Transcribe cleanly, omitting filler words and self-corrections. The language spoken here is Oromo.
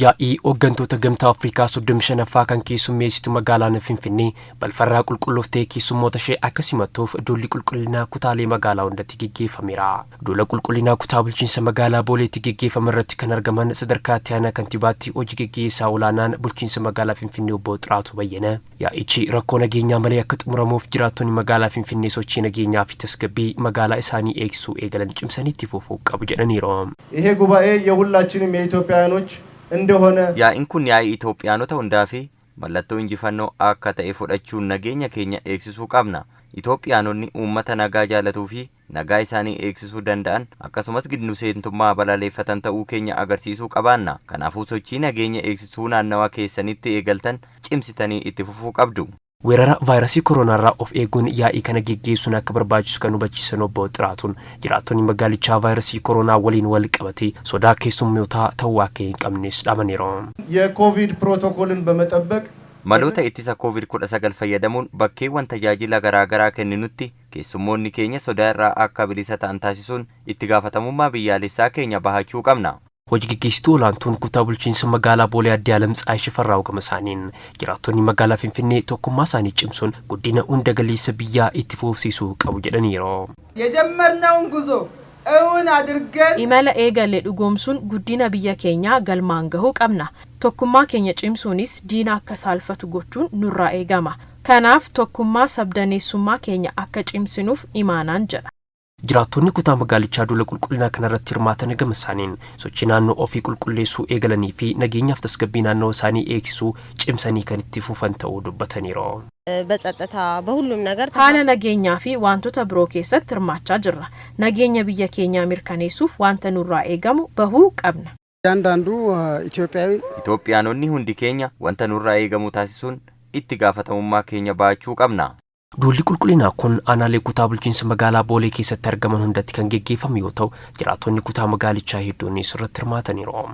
Yaa'ii hooggantoota Gamtaa Afrikaa 35ffaa kan keessummeessitu magaalaan Finfinnee balfarraa qulqullooftee keessummoota ishee akka simattuuf duulli qulqullinaa kutaalee magaalaa hundatti geggeeffameera. Duula qulqullinaa kutaa bulchiinsa magaalaa Booleetti geggeeffame irratti kan argaman sadarkaa itti aanaa kantiibaatti hojii geggeessaa olaanaan bulchiinsa magaalaa Finfinnee obbo Xiraatuu Bayyana, yaa'ichi rakkoo nageenyaa malee akka xumuramuuf jiraattonni magaalaa Finfinnee sochii nageenyaa fi tasgabbii magaalaa isaanii eegsisuu eegalan cimsanii itti fufuu qabu jedhaniiru. ይሄ ጉባኤ የሁላችንም የኢትዮጵያውያኖች እንደሆነ Yaa'iin kun yaa'ii Itoophiyaanota hundaa fi mallattoo injifannoo akka ta'e fudhachuun nageenya keenya eegsisuu qabna. Itoophiyaanonni uummata nagaa jaalatuu fi nagaa isaanii eegsisuu danda'an, akkasumas giddu seentummaa balaleeffatan ta'uu keenya agarsiisuu qabaanna. Kanaafuu sochii nageenya eegsisuu naannawaa keessanitti eegaltan cimsitanii itti fufuu qabdu. Weerara vaayirasii kooronaarraa of eeguun yaa'ii kana geggeessuun akka barbaachisu kan hubachiisan obbo Xiraatuun, jiraattonni magaalichaa vaayirasii kooroonaa waliin wal qabatee sodaa keessummootaa ta'uu akka hin qabnes dhaamaniiru. የኮቪድ ፕሮቶኮልን በመጠበቅ Maloota ittisa COVID-19 fayyadamuun bakkeewwan tajaajila garaagaraa kenninutti keessummoonni keenya sodaa irraa akka bilisa ta'an taasisuun itti gaafatamummaa biyyaalessaa keenya bahachuu qabna. Hojii geggeessituu olaantuun kutaa bulchiinsa magaalaa Boolee Addee Alam Tsaayii Shifarraa'u gama isaaniin, jiraattonni magaalaa Finfinnee tokkummaa isaanii cimsuun guddina hunda galeessa biyyaa itti fufsiisuu qabu jedhaniiru. የጀመርነውን ጉዞ እውን አድርገን Imala eegalle dhugoomsuun guddina biyya keenyaa galmaan gahuu qabna. Tokkummaa keenya cimsuunis diina akka saalfatu gochuun nurraa eegama. Kanaaf tokkummaa sabdaneessummaa keenya akka cimsinuuf imaanaan jedha. Jiraattonni kutaa magaalichaa duula qulqullinaa kanarratti hirmaatan gama isaaniin, sochii naannoo ofii qulqulleessuu eegalanii fi nageenyaaf tasgabbii naannoo isaanii eegsisuu cimsanii kan itti fufan ta'uu dubbataniiru. በጸጥታ በሁሉም ነገር Haala nageenyaa fi wantoota biroo keessatti hirmaachaa jirra. Nageenya biyya keenyaa mirkaneessuuf wanta nurraa eegamu bahuu qabna. እያንዳንዱ ኢትዮጵያዊ Itoophiyaanonni hundi keenya wanta nurraa eegamu taasisuun itti gaafatamummaa keenya bahachuu qabna. Duulli qulqullinaa kun aanaalee kutaa bulchiinsa magaalaa Boolee keessatti argaman hundatti kan geggeeffamu yoo ta'u, jiraattonni kutaa magaalichaa hedduunis irratti hirmaataniiru.